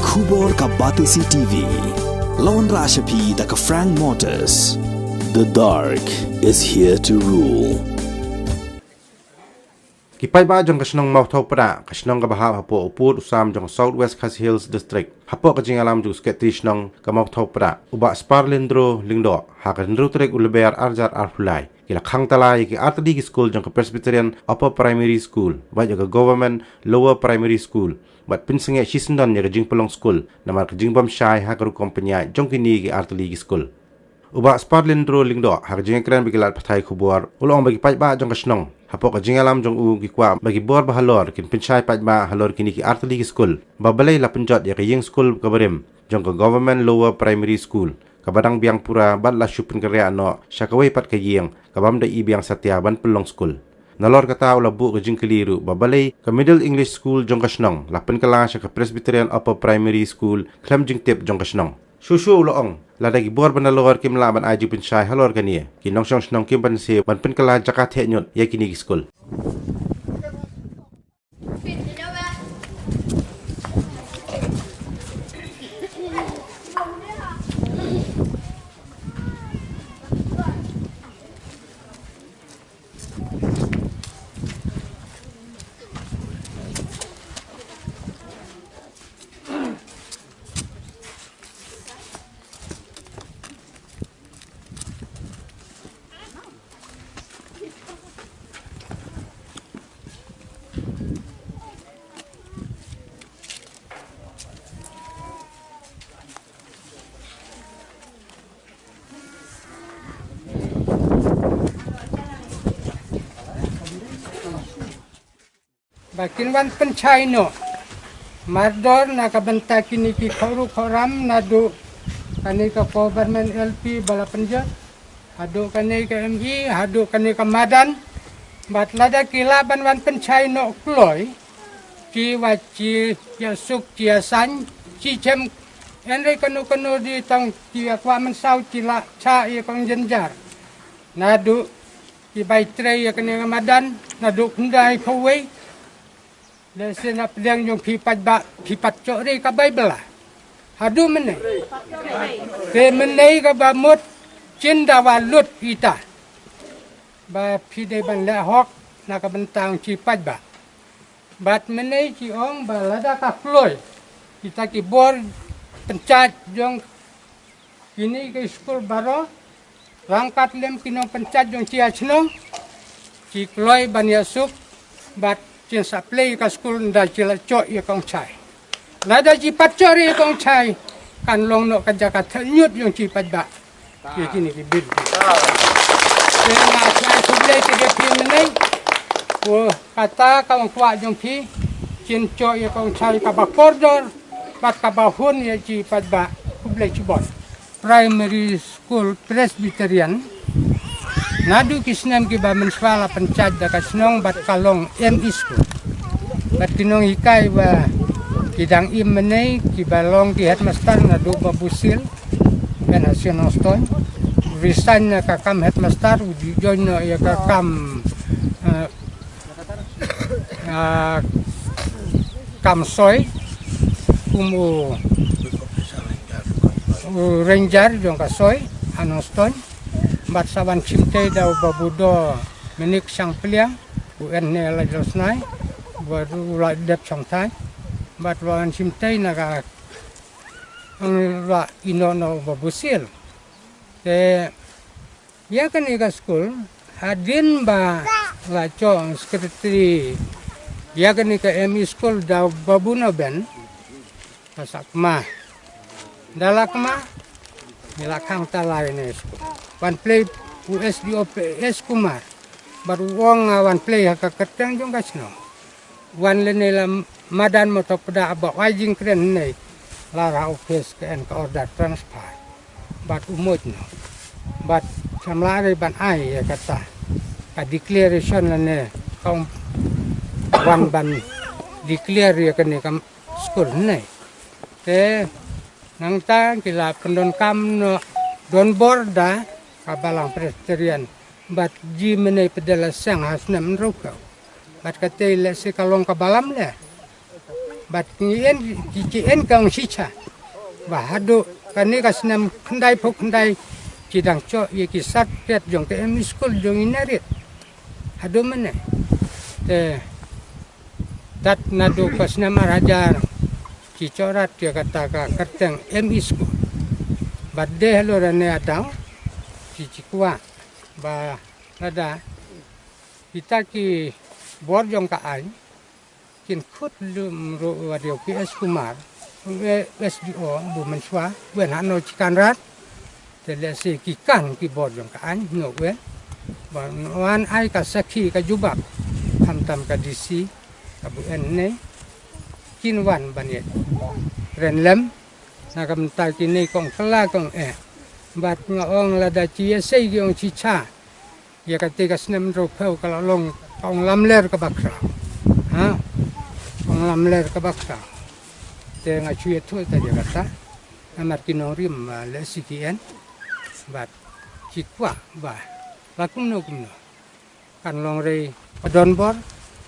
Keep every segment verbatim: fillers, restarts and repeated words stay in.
Khubor ka Batesi T V. Lawan Rashapi da ka Frank Motors. The dark is here to rule. Ki paidbah jong ka shnong Mawthaw Pyrah, ka shnong kaba hap hapoh u pud u sam jong ka South West Khasi Hills District, hapoh ka jingïalam jong u Secretary shnong ka Mawthaw Pyrah, u Bah Sparlindro Lyngdoh, ha ka hynriew tarik u Lber arhajar arphew lai, ki la khang tala ïa ki artylli ki skul jong ka Presbyterian Upper Primary School bad ïa ka Government Lower Primary School, bad pynsangeh shisyndon ïa ka jingpynlong skul namar ka jingbym shai ha ka rukom pynïaid jong kine ki artylli ki skul. U Bah Sparlindro Lyngdoh, ha ka jingïakren bad ki lad pathai khubor, u la ong ba ki paidbah jong ka shnong, hapoh ka jingïalam jong u, ki kwah ba ki bor ba halor kin pynshai paidbah halor kine ki artylli ki skul, ba balei la pynjot ïa ka ïing skul kaba rim jong ka Government Lower Primary School, kaba dang biang pura bad la shu pynkynriah noh sha kawei pat ka ïing kabym da i biang satia ban pynlong skul. Nalor kata u la buh ka jingkylli ruh ba balei ka Middle English School jong ka shnong la pynkylla sha ka Presbyterian Upper Primary School khlem jingtip jong ka shnong. Shuh shuh u la ong, lada ki bor ba nalor kim lah ban ai jingpynshai halor kane, ki nongshong shnong kim banse ban pynkylla jaka theh ñiut ïa kine ki skul. Ba kin wan pynshai noh mardor na ka bynta kine ki khawru khawram, naduh kane ka Government L P ba la pynjot, haduh kane ka M E, haduh kane ka madan. Bad lada ki lah ban wan pynshai noh kloi, ki wa chi ïa suk chi ïa san, chi chem, hynrei kano kano di tang ki ïa kwah mynsaw chi lah cha ïa kong jynjar. Naduh ki bai trei ïa kane ka madan, naduh khyndai kawei. Lehse na pdeng jong phi paidbah, phi pat choh ri ka Baibl. Haduh mynne. Te mynne kaba mut, chin dawa lut ita. Ba phi dei ban leh hok na ka bynta jong chi paidbah. Bad mynne chi ong ba lada ka kloi, kita ki bor pynjot jong kine ki skul baroh, ryngkat lem ki nongpynjot jong chi ha shnong, chi kloi ban ïa suk, bad chin sa plie ka skul ynda chi la choh ïa kong chai. Lada chi pat choh ri ïa kong chai, kan long noh ka jaka theh ñiut jong chi paidbah. Ïa kine ki bil. Te nga khublei te ki phi mynne. Ko kata ka ong kwah jong phi, chin choh ïa kong chai kaba kordor, bad kaba hun ïa chi paidbah. Khublei chibon. Primary School Presbyterian. Naduh ki snem kiba mynshuwa la pynjot da ka shnong bad ka long M E school. Bad ki nonghikai ba ki dang im mynne kiba long ki headmaster naduh Babu Sil, Ben Hasion Nongstoiñ. Resign na ka kam headmaster, u ju join noh ïa ka kam, eh, ah, kam soi, kum u, u ranger jong ka soi ha Nongstoiñ. Bad sa wan shim tei da u Babu Dominik Shangpliang, u en ne la jong snai, bad u la dep shong thai, bad wan shim tei na ka, la ino no Babu Sil. Te ïa kane ka skul, hadien ba la choh secretary ïa kane ka M E school da Babu Noben, ka sa kma. Da la kma, ngi la khang tala ïa kane skul. Wan plie u S D O P S Kumar, bad u ong nga wan plie ha ka kyrteng jong ka shnong. Wan lane la madan Mawthaw Pyrah ba ai jingkren ne la ra office ka en ka order transfer. Bad u mut no. Bad samla re ban ai ïa kata ka declaration lane ka wan ban declare ïa kane ka school ne. Te nangta ki la pyndonkam noh donbor da ka Balang Presbyterian. Bad ji mynne pat da la seng ha snem hynriewphew. Bad katei lehse ka long kaba lamler. Bad ki en ki ki en ka ong shicha. Ba haduh kane ka snem khyndai phew khyndai ki dang choh ïa ki certificate jong ka M E school jong i narit. Haduh mynne. Te dat naduh ka snem ar hajar ki choh rat ïa kata ka kyrteng M E school. Bad de halor ne adang ki ki kwah ba lada kita ki bor jong ka aiñ kin khut lum ruh wat ïa u P S Kumar, u S D O, bu mynshuwa, wen hano chi kan rat, te lehse ki kan ki bor jong ka aiñ, no wen, ba wan ai ka sakhi ka jubab, khamtam ka D C, ka bu en ne, kin wan ban ïa, ren lem, na ka bynta kine kong kala kong eh, bad nga ong lada chi ïa sei ki ong chi cha, ïa kata ka snem hynriewphew ka la long ka ong lamler kaba khraw. Ha? Ka ong lamler kaba khraw. Te nga shu ïathuh ïa kata ïa kata. Namar ki nongrim, ah, lehse ki en. Bad ki kwah ba la kumno kumno. Kan long rei ka donbor,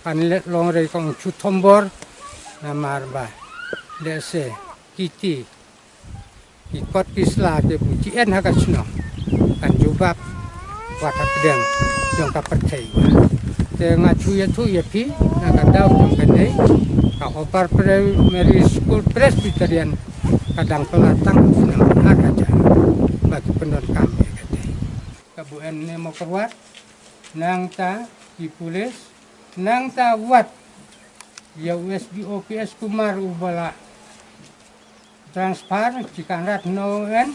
kan le-, long rei ka ong shu thombor. Namar ba lehse kiti ki kot ki sla ki bu ki en ha ka shnong kan jubab wat hapdeng jong ka pyrthei. Te nga shu ïathuh ïa phi na ka daw jong kane ka Upper Primary School Presbyterian ka dang kylla tang shnong ha ka jaka ba ki pyndonkam ïa kata. Ka bu en ne Mawkyrwat nangta ki pulit nangta wat ïa u S D O P S Kumar uba la transfer chi kan rat no en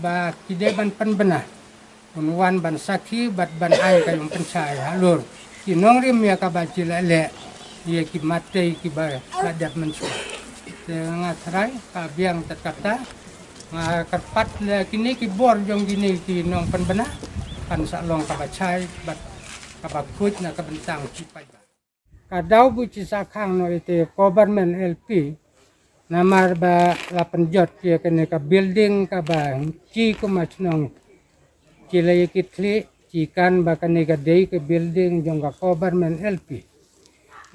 ba ki dei ban pynbna. Un wan ban sakhi bad ban ai ka ïong pynshai halor ki nongrim ïa kaba chi la leh ïa ki matei kiba la dep mynshuwa. Te nga tharai ka biang tat kata nga kyrpad la kine ki bor jong kine ki nongpynbna kan sa long kaba shai bad kaba khuid na ka bynta ki paidbah. Ka daw bu chi sa khang noh ïa te Government L P. Namar ba la pynjot ïa kane ka building kaba chi kum a chnong. Chi la ïa kit khlieh chi kan ba kane ka dei ka building jong ka Government L P.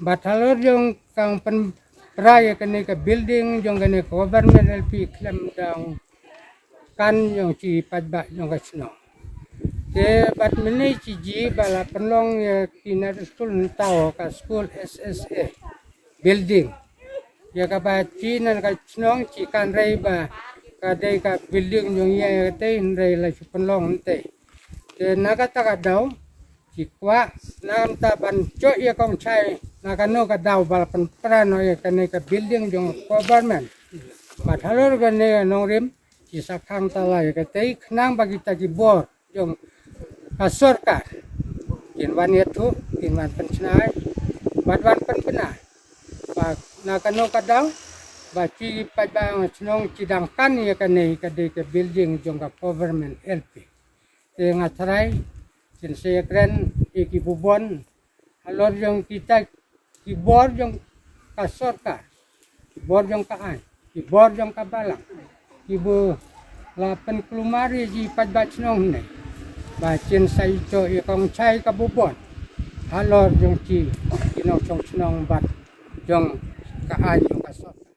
Bad halor jong ka pynpra ïa kane ka building jong kane ka Government L P khlem dang kan jong chi paidbah jong ka chnong. Te bad mynne chi ji ba la pynlong ïa ki nursery school nangta ka school S S A building. Ïa kaba chi na ka chnong chi kan rei ba ka dei ka building jong ïa ïa katei hynrei la shu pynlong hangtei. Te na kata ka daw chi kwah nangta ban choh ïa kong chai na kano ka daw ba la pynpra noh ïa kane ka building jong government. Bad halor kane ka nongrim chi sa khang tala ïa katei khnang ba kita ki bor jong ka sorkar kin wan ïathuh, kin wan pynshna bad wan pynbna ba na kano ka daw ba chi paidbah chnong chi dang kan ïa kane ka dei ka building jong ka government L P. Te nga tharai kin sa ïakren ïa ki bubon halor jong kita ki bor jong ka sorkar, ki bor jong ka aiñ, ki bor jong ka balang, ki bu la pynkulmar ïa ki paidbah chnong ne ba kin sa ïoh ïa kong chai ka bubon halor jong ki, ki nongchong chnong bad jong ka aiñ jong ka sorkar.